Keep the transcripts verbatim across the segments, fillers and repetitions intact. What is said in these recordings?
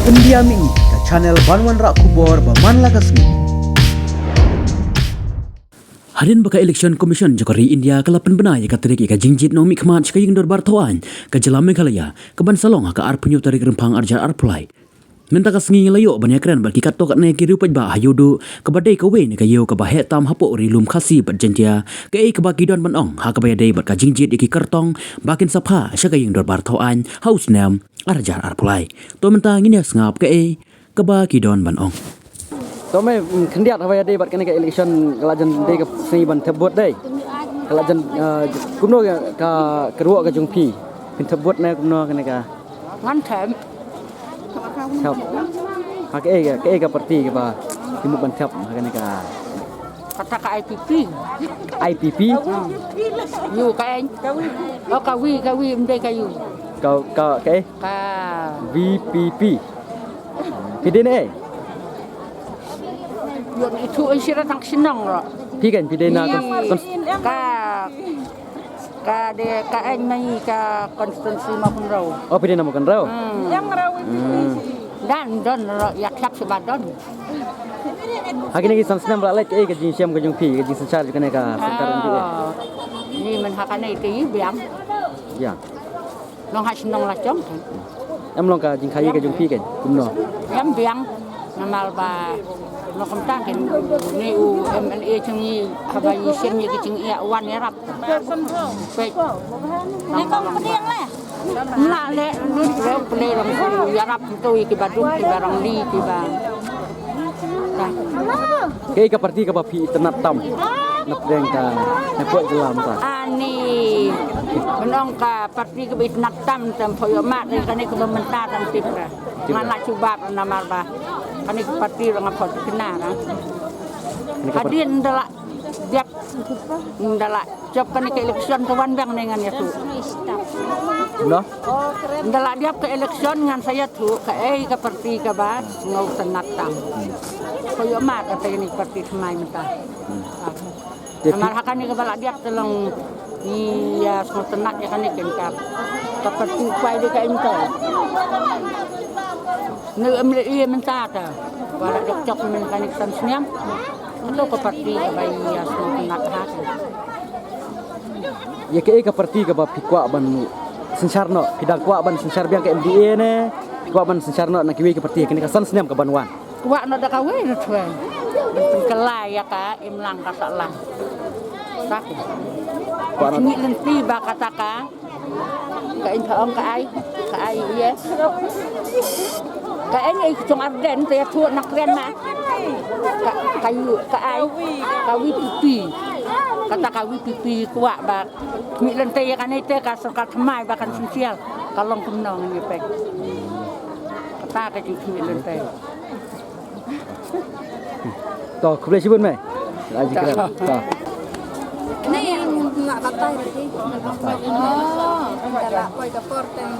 India Mihmih, ka channel ban wanrah khubor ba man la ka sngi. Hadien ba ka Election Commission jong ka ri India ka la pynbna ïa ka tarik ïa ka jingjit nongmihkhmat sha ka ïing dorbar thawaiñ ka jylla Meghalaya, ka ban sa long ha ka arphew tarik Rymphang arhajar arphew lai. Mynta ka sngi ngi la ïoh ban ïakren bad ki katto katne ki riew paidbah ha Ïewduh, kaba dei kawei na ka ïew kaba heh tam hapoh Ri Lum Khasi bad Jaiñtia, kaei kaba ki don ban ong ha kaba ïadei bad ka jingjit ïa ki kyrtong ba kin sa phah sha ka ïing dorbar thawaiñ ha u snem arhajar arphew lai. To mynta ngin ïa sngap kaei kaba ki don ban ong. To mei, mm, khyndiat haba ïadei bad kane ka election, ka la jan dei ka sngi ban thep vote dei. Ka la jan, eh, kumno ka, ka, ka ruh ka jong phi? Phin thep vote ne kumno kane ka? Ngan thep. Thep. Ha kaei ka, kaei ka party kaba phi mut ban thep ha kane ka? Kata ka I P P. Ka I P P? Hmm. Ïu ka eng. Oh, ka wi, ka wi, ym dei ka ïu. Ka, ka, kaei? Ka V P P. Phi dei na ei? Ïoh ithuh ïa shisha tang shnong ruh. Phi kan phi dei na kon-, kon- Ka, ka dei ka eng mai ka constituency Mawkynrew. Oh, phi dei na Mawkynrew? Hmm. Hmm. Dan don ruh ïa khlak sha ba don. Ha kine ki san snem ba la leit kaei ka jingshem ka jong phi, ka jingsynshar jong kane ka sorkar M D A? Ah, ni men ha kane te i biang. Ïa. Long ha shnong la jong kan. Em long ka jingkhaïi ka jong phi kan kumno? Em biang. Namar ba, no kumta kan, ni u M L A jong ngi haba i shem ïa ki jingïa wan ïarap. Peit. Ni kong pdiang le. Ym lah leh lut ruh, pynlong ïarap to ïa kiba duk, kiba rangli, kiba. Kaei ka party kaba phi itynnad tam na pdeng ka, na pdeng jylla mynta? Ani, mynta ka party kaba itynnad tam, tam phi ïoh mad ïa kane kaba mynta tam tip ka. Nga la jubab namar ba kane ka party ruh nga phi kynnoh ka. Kane ka party. Hadien da la dep, da la jop kane ka election, to wan biang ne ngan ïathuh. No? Da la dep ka election ngan sa ïathuh kaei ka party kaba nga itynnad tam. Phi ïoh mad ïa kane ka party thymmai mynta. Te phi- Namar ha kane kaba la dep te long ïa sngewtynnad ïa kane ka, ka party u Paidbah ka eng to. Ni em le ïa mynta ta. Ba la dep jop mynta kane ka san snem. Kato ka party kaba ïa sngewtynnad ha. Ïa kaei ka party kaba phi kwah ban synshar noh, phi dang kwah ban synshar biang ka M D A ne phi kwah ban synshar noh na kiwei ki party ha kane ka san snem kaban wan? Kwah noh da kawei na thymmai. Ban pynkylla ïa ka imlang ka sahlang. Sa ka. Kwah noh. Ngi lynti ba kata ka, ka in pha ong ka ai, ka ai, yes. Ka ai ngi jong Ardent te ïathuh na kren ma. Ka, ka yu, ka ai, ka V P P. Kata ka V P P kwah ba. Ngi lynti ïa kane te ka sorkar thymmai ba kan synshar. Ka long kumno ngi peit. Kata ka jingkhmih lynti. To, khublei shibun mei. La jingkren. To. Ni nga batai lagi. Oh, dah lah poi ka por teng.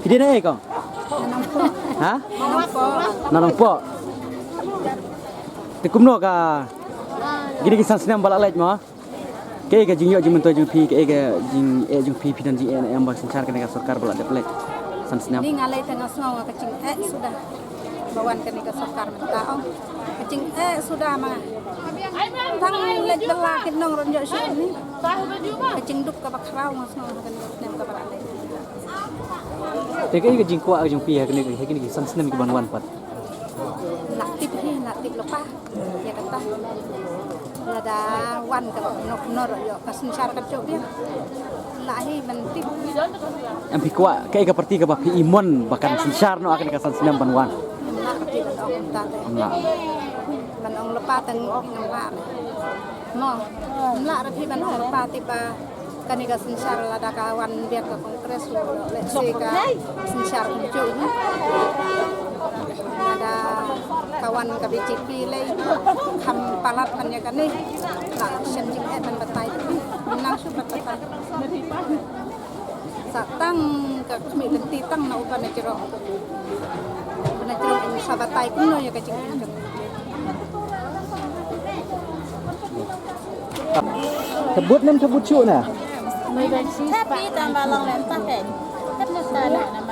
Phi dei na ei kong? Ha? Na Nongpoh. Te kumno ka, kine ki san snem ba la leit mo? Kaei ka jingïoh jingmyntoi jong phi, kaei ka jingeh jong phi, phi don jingeh ne em ba synshar kane ka sorkar ba la dep leit san snem? Ni nga lei te nga sngew ka jingeh suda ba wan kane ka sorkar mynta, ong. Ka jingeh suda ma. Tang leit bylla ki nong ruh ym ïoh shuh ni. Ka jingduk kaba khraw nga sngew ha kane ka snem kaba la leit. Te kaei ka jingkwah jong phi ha kane, ha kine ki san snem kiban wan pat? Lah tip hi, lah tip lypa. Ïa kata. Lada wan ka, noh, noh ïoh ka synshar ka jong phi. Lah hi ban tip. Em phi kwah kaei ka party kaba phi i mon ba kan synshar noh ha kane ka san snem ban wan? Lah tip ban ong mynta te. Lah. Ban ong lypa tang ngam lah. Mo. Lah ra phi ban ong lypa tip ba kane ka synshar lada ka wan biang ka Congress, lehse ka synshar kumjuh hi. Lada ka wan ka B J P lei kham palat ban ïa kane. La shem jingeh ban batai. Nang shu ban batai. Sa tang ka khmih lynti tang na u Bah Najrong. Bah Najrong sa batai kumno ïa ka jingeh. Thep vote ne em thep vote shuh na? Thep hi tang ba long lem ta phi. Thep na sa na na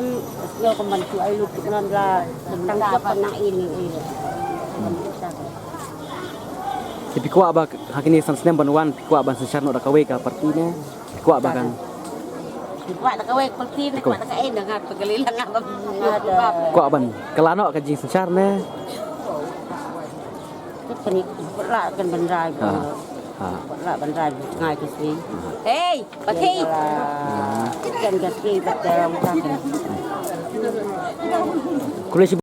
em, sngew kum ban shu ai lut kumno la tang jop nang ini. Te phi kwah ba ha kine san snem ban wan, phi kwah ban synshar noh da kawei ka party ne? Phi kwah ba kan? Kwah da kawei party ne, kwah da kaei ne, nga pagalilang nga ba. Kwah ban kylla noh ka jingsynshar ne? Kani lah kan ban rai. Ha. Ha. Lah ban rai ngai ka sui. Hey, pati. Kan ka sui ba te rong ta. Khublei